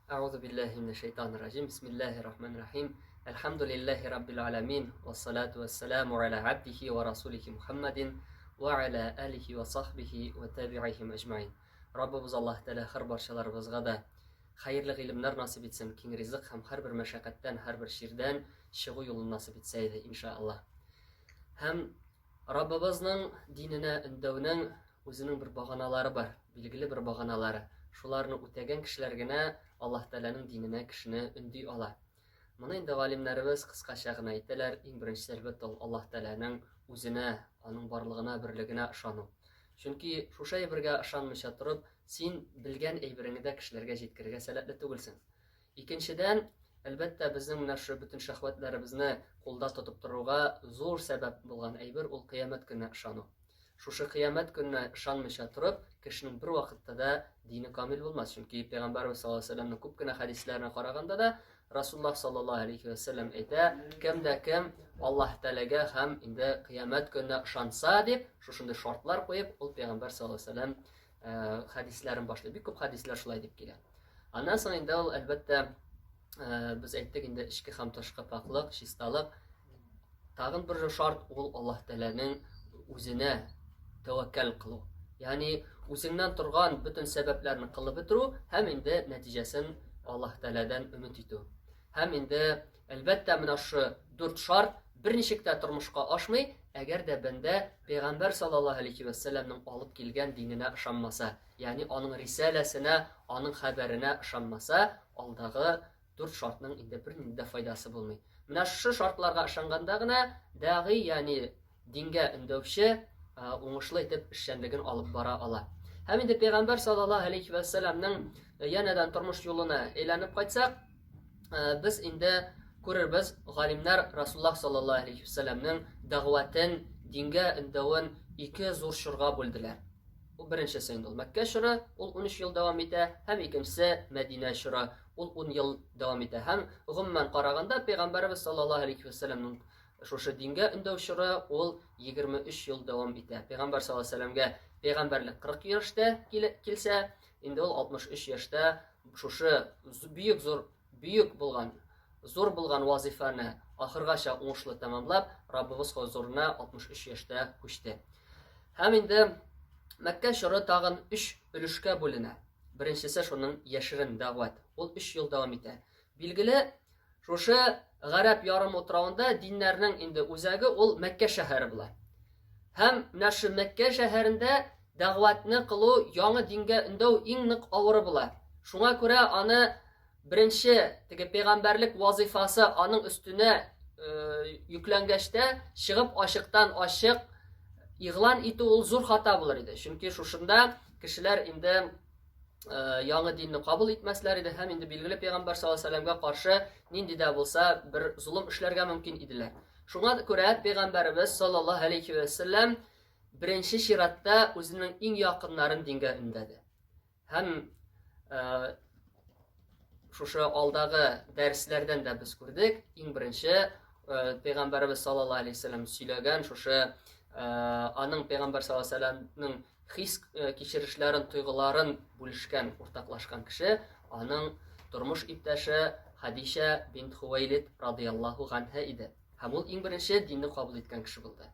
Әгъузу биллаһи минәш шайтанир раҗим. Бисмиллаһир рахманир рахим. Әлхәмдүлиллаһи раббил аламин. Вассалату вассаламу аля абдихи ва расулихи Мухаммадин ва аля алихи ва сахбихи ва табиихим әҗмәин. Раббыбыз Аллаһ Тәгалә һәр барчаларыбызга да хәерле гыйлемнәр насыйп итсен, киң ризык һәм һәрбер мәшәкатьтән, һәрбер чирдән чыгу юлын насыйп итсә иде, иншааллаһ. Һәм Раббыбызның диненә өндәүнең үзенең бер баганалары бар, билгеле бер баганалары. Шуларны үтәгән кешеләр генә Аллаһ Тәгаләнең диненә кешене өнди ала. Моны инде галимнәребез кыскача гына әйтәләр. Иң беренчесе, әлбәттә, ул Аллаһ Тәгаләнең үзенә, аның барлыгына, берлегенә ышану. Чөнки шушы әйбергә ышанмыйча торып, син белгән әйбереңне дә кешеләргә җиткерергә сәләтле түгелсең. Икенчедән, әлбәттә, безнең менә шушы бөтен шәһвәтләребезне кулда тотып торуга зур сәбәп булган әйбер ул кыямәт көненә ышану. Шушы кыямәт көненә ышанмыйча торып, кешенең бер вакытта да дине камил булмас. Чөнки Пәйгамбәрбез саллаллаһу алейһи вәсәлләмнең күп кенә хәдисләренә караганда да, Расуллаһ саллаллаһу алейһи вәсәлләм әйтә, кем дә кем Аллаһ Тәгаләгә һәм инде кыямәт көненә ышанса дип, шушындый шартлар куеп, ул Пәйгамбәр саллаллаһу алейһи вәсәлләм хәдисләрен башлый. Бик күп хәдисләр шулай дип килә. Аннан соң инде ул, әлбәттә, без әйттек инде эчке һәм тышкы пакьлык, чисталык. Тагын бер шарт ул Аллаһ Тәгаләнең үзенә тәвәккәл кылу. Ягъни үзеңнән торган бөтен сәбәпләрне кылып бетерү һәм инде нәтиҗәсен Аллаһ Тәгаләдән өмет итү. Һәм инде әлбәттә менә шушы дүрт шарт берничек тә тормышка ашмый, әгәр дә бәндә Пәйгамбәр саллаллаһу алейхи вәссәламнең алып килгән диненә ышанмаса. Ягъни аның рисаләсенә, аның хәбәренә ышанмаса, алдагы дүрт шартның инде бернинди дә файдасы булмый. Менә шушы шартларга ышанганда гына дәгый, ягъни дингә өндәүче уңышлы итеп эшчәнлеген алып бара ала. Һәм инде Пәйгамбәр саллаллаһу алейхи ва сәлламнең янәдән тормыш юлына әйләнеп кайтсак, без инде күрербез, галимнәр Расуллаһ саллаллаһу алейхи ва сәлламнең дәгъватен, дингә өндәвен ике зур чорга бүлделәр. Ул беренчесе инде ул Мәккә чоры, ул 13 ел дәвам итә, һәм икенчесе Мәдинә чоры, ул 10 ел дәвам итә. Һәм гомумән караганда Пәйгамбәребез саллаллаһу алейхи вәсәлләмнең шушы дингә өндәү чоры ул 23 ел дәвам итә. Пәйгамбәр саллаллаһу алейхи вәсәлләмгә пәйгамбәрлек 40 яшьтә килсә, инде ул 63 яшьтә шушы бөек зур Бөек булган, зур булган вазыйфаны ахыргача уңышлы тәмамлап, Раббыбыз хозурына 63 яшьтә күчте. Һәм инде Мәккә чоры тагын өч өлешкә бүленә. Беренчесе шуның яшерен дәгъват. Ул өч ел дәвам итә. Билгеле, шушы Гарәп ярым утравында диннәрнең инде үзәге ул Мәккә шәһәре була. Һәм менә шу Мәккә шәһәрендә дәгъватны кылу, яңа дингә өндәү иң нык авыры була. Шуңа күрә аны беренче теге пәйгамбәрлек вазыйфасы аның өстенә йөкләнгәч тә чыгып ачыктан ачык игълан итү ул зур хата булыр иде. Чөнки шушында кешеләр инде яңа динне кабул итмәсләр иде һәм инде билгеле пәйгамбәр саллаллаһу алейһи вәсәлләмгә каршы нинди дә булса бер золым эшләргә мөмкин иделәр. Шуңа күрә пәйгамбәребез саллаллаһу алейхи вәсәлләм беренче чиратта үзенең иң якыннарын дингә өндәде. Һәм э, шушы алдагы дәресләрдән дә без күрдек, иң беренче э, пәйгамбәребез саллаллаһу алейхи вәсәлләм сөйләгән шушы э, аның пәйгамбәр саллаллаһу алейхи вәсәлләмнең хис э, кичерешләрен, тойгыларын бүлешкән, уртаклашкан кеше, аның тормыш иптәше Хадичә бинт Хувәйлид радыяллаһу ганһа иде. Һәм ул иң беренче динне кабул иткән кеше булды.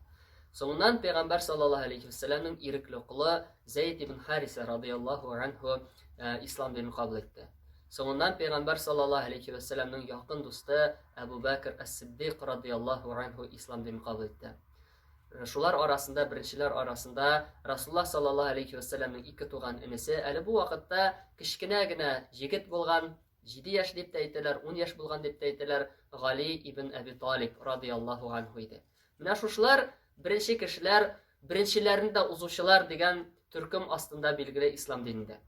Соңыннан Пәйгамбәр саллаллаһу алейхи вәсәлләмнең ирекле колы Зәйд ибн Хариса радыяллаһу анһу э, ислам динен кабул итте. Соңыннан Пәйгамбәр саллаллаһу алейхи вәсәлләмнең якын дусты Әбу Бәкр ас-Сиддик радыяллаһу анһу ислам динен кабул итте. Шулар арасында, беренчеләр арасында Расуллаһ саллаллаһу алейхи вәсәлләмнең ике туган энесе, әле бу вакытта кечкенә генә егет булган, 7 яшь дип тә әйтәләр, 10 яшь булган дип тә әйтәләр, Гали ибн Әби Талиб радыяллаһу анһу иде. Менә шушылар беренче кешеләр, беренчеләрне дә узучылар дигән төркем астында билгеле ислам динендә.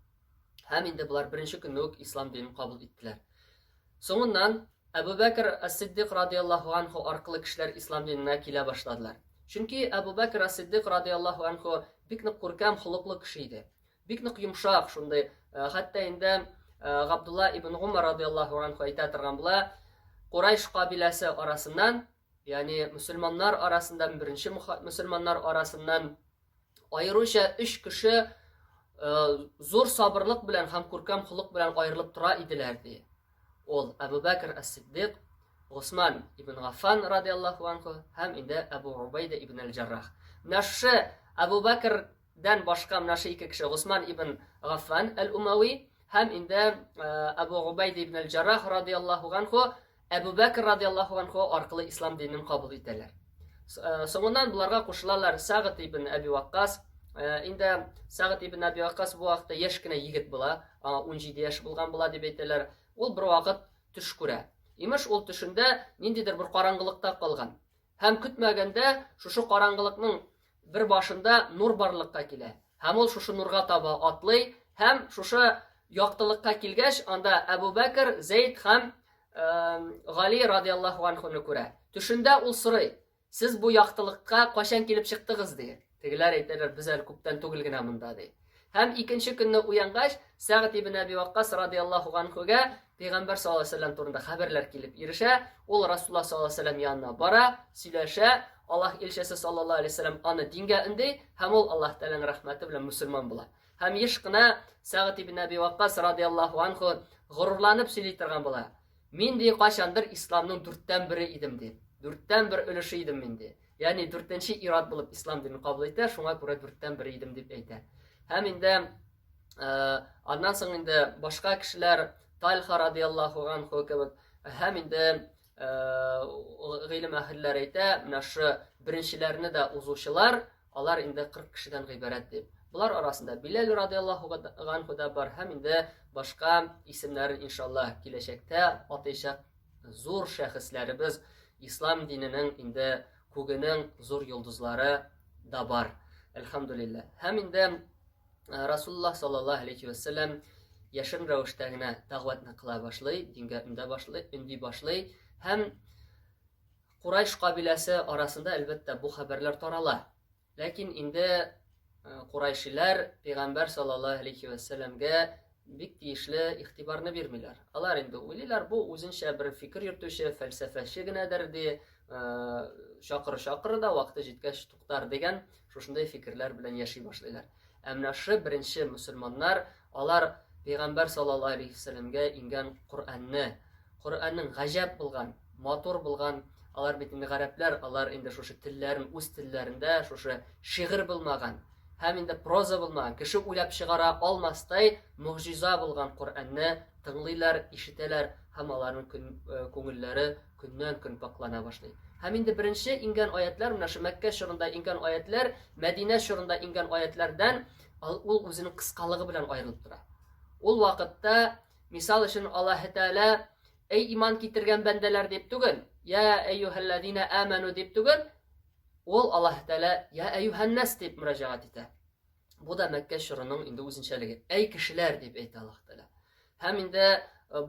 Һәм инде болар беренче көнне үк ислам динен кабул иттеләр. Соңыннан Әбу Бәкр Ас-Сиддик радияллаһу анху аркылы кешеләр ислам диненә килә башладылар. Чөнки Әбу Бәкр Ас-Сиддик радияллаһу анху бик нык күркәм холыклы кеше иде. Бик нык йомшак, шундый, э, хәтта инде э, Габдулла ибн Гумар радияллаһу анху әйтә торган була, Курайш кабиләсе арасыннан, ягъни мөселманнар арасыннан, беренче мөселманнар арасыннан аеруча өч кеше зур сабырлык белән һәм күркәм холык белән аерылып тора иделәр, ди. Ул Әбу Бәкр әс-Сиддик, Госман ибн Гаффан радиаллаһу анху һәм инде Әбу Убайда ибн әл-Җаррах. Менә шушы Әбу Бәкрдән башка менә шушы ике кеше Госман ибн Гаффан әл-Умави һәм инде Әбу Убайда ибн әл-Җаррах радиаллаһу анху Әбу Бәкр радиаллаһу анху аркылы ислам динен кабул итәләр. Соңыннан буларга кушылалар Сагд ибн Әби Ваккас. Инде Сагд ибн Әби Ваккас бу вакытта яшь кенә егет була, аңа 17 яшь булган була дип әйтәләр. Ул бер вакыт төш күрә. Имеш, ул төшендә ниндидер бер караңгылыкта калган. Һәм көтмәгәндә шушы караңгылыкның бер башында нур барлыкка килә. Һәм ул шушы нурга таба атлый һәм шушы яктылыкка килгәч, анда Әбу Бәкер, Зәйд һәм Гали радиаллаһу анхуны күрә. Төшендә ул сорый: "Сез бу яктылыкка кайчан килеп чыктыгыз?" ди. Тегеләр әйтәләр, без әле күптән түгел генә монда, ди. Һәм икенче көнне уянгач, Сәгъд ибн Әби Ваккас радиаллаһу анхуга Пәйгамбәр саллаллаһу алейһи вәсәлләм турында хәбәрләр килеп ирешә. Ул Расулуллаһ саллаллаһу алейһи вәсәлләм янына бара, сөйләшә. Аллаһ илчесе саллаллаһу алейһи вәсәлләм аны дингә өнди һәм ул Аллаһ Тәгаләнең рәхмәте белән мөселман була. Һәм еш кына Сәгъд ибн Әби Ваккас радиаллаһу анху горурланып сөйли торган була. Мин ди кайчандыр исламның дүрттән бере идем ди. Дүрттән бер өлеше идем мин ди. Ягъни дүртенче ир-ат булып ислам динен кабул итә, шуңа күрә дүрттән бере идем дип әйтә. Һәм инде аннан соң инде башка кешеләр Тальха радиаллаһу анху кебек һәм инде гыйлем әһелләре әйтә, менә шу беренчеләрне дә узучылар, алар инде 40 кешедән гыйбарәт дип. Болар арасында Биләл радиаллаһу анху да бар һәм инде башка исемнәрен иншаллаһ киләчәктә атыйчак зур шәхесләребез, ислам диненең инде күгенең зур йолдызлары да бар. Әлхәмдулилләһ. Һәм инде Расулуллаһ саллаллаһу алейхи вәсәлләм яшерен рәвештә генә дәгъватны кыла башлый, дингә өндә башлый, өнди башлый һәм Курайш кабиләсе арасында әлбәттә бу хәбәрләр тарала. Ләкин инде курайшиләр пәйгамбәр саллаллаһу алейхи вәсәлләмгә бик тиешле игътибарны бирмиләр. Алар инде уйлыйлар, бу үзенчә бер фикер йөртүче, фәлсәфәче генәдер ди, чакыр чакыр да вакыты җиткәч туктар дигән шушындай фикерләр белән яши башлыйлар. Ә менә шы беренче мөселманнар, алар пәйгамбәр саллаллаһу алейхи вәсәлләмгә иңгән Коръәнне, Коръәннең гаҗәп булган, матур булган, алар бит инде гарәпләр, алар инде шушы телләрен, үз телләрендә шушы шигырь булмаган һәм инде проза булмаган, кеше уйлап чыгара алмастай могҗиза булган Коръәнне тыңлыйлар, ишетәләр һәм аларның көн, күңелләре көннән-көн пакълана башлый. Һәм инде беренче иңгән аятлар, менә шу Мәккә чорында иңгән аятлар, Мәдинә чорында иңгән аятлардан ул үзенең кыскалыгы белән аерылып тора. Ул вакытта, мисал өчен, Аллаһ Тәгалә Эй иман китергән бәндәләр дип түгел, Я әйюһәлләзина аману дип түгел, ул Аллаһ Тәгалә Я әйюһәннәс дип мөрәҗәгать итә. Бу да Мәккә чорының инде үзенчәлеге. Әй кешеләр дип әйтә Аллаһ Тәгалә. Һәм инде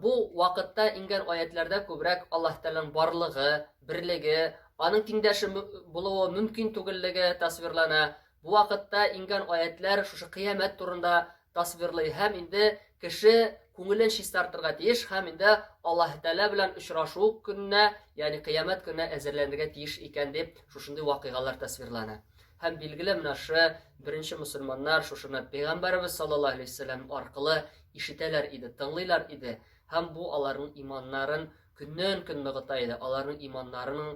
бу вакытта иңгән аятләрдә күбрәк Аллаһ Тәгаләнең барлыгы, берлеге, аның тиңдәше булуы мөмкин түгеллеге тасвирлана. Бу вакытта иңгән аятләр шушы кыямәт турында тасвирлый һәм инде кеше күңелен чистартырга тиеш һәм инде Аллаһ Тәгалә белән очрашу көненә, ягъни кыямәт көненә әзерләнергә тиеш икән дип шушындый вакыйгалар тасвирлана. Һәм билгеле менә шы беренче мөселманнар шушыны пәйгамбәребез саллаллаһу алейһи вәсәлләм аркылы ишетәләр иде, тыңлыйлар иде һәм бу аларның иманнарын көннән-көн ныгыта иде, аларның иманнарының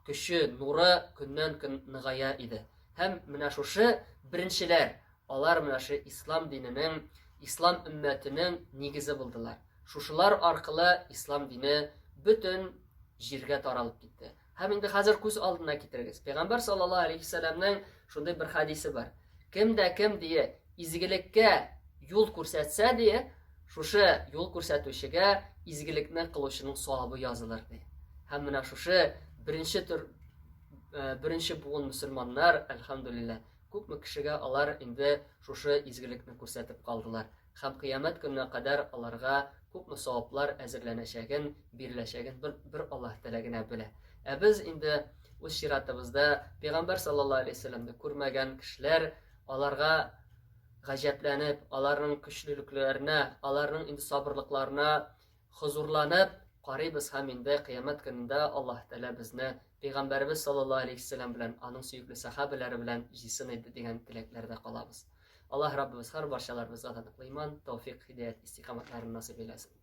көче, нуры көннән-көн ныгая иде. Һәм менә шушы беренчеләр, алар менә шушы ислам диненең, ислам өммәтенең нигезе булдылар. Шушылар аркылы ислам дине бөтен җиргә таралып китте. Һәм инде хәзер күз алдына китерегез. Пәйгамбәр саллаллаһу алейхи вәсәләмнең шундый бер хәдисе бар. Кем дә кем дие изгелеккә юл күрсәтсә дие, шушы юл күрсәтүчегә изгелекне кылучының савабы язылыр ди. Һәм менә шушы беренче төр беренче буын мөселманнар, әлхәмдүлилләһ, күпме кешегә алар инде шушы изгелекне күрсәтеп калдылар. Һәм кыямәт көненә кадәр аларга күпме саваплар әзерләнәчәген, биреләчәген бер, бер Аллаһ Тәгалә генә белә. Ә без инде үз чиратыбызда Пәйгамбәр саллаллаһу алейһи вәсәлләмне күрмәгән кешеләр аларга гаҗәпләнеп, аларның көчлелекләренә, аларның инде сабырлыкларына хозурланып карыйбыз һәм инде кыямәт көнендә Аллаһ Тәгалә безне Пәйгамбәребез саллаллаһу алейһи вәсәлләм белән, аның сөекле сәхабәләре белән җыйсын иде дигән теләкләрдә калабыз. Аллаһ Раббыбыз һәр барчаларыбызга да ныклы иман, тәүфик, һидәят, истикаматларын насыйп әйләсен.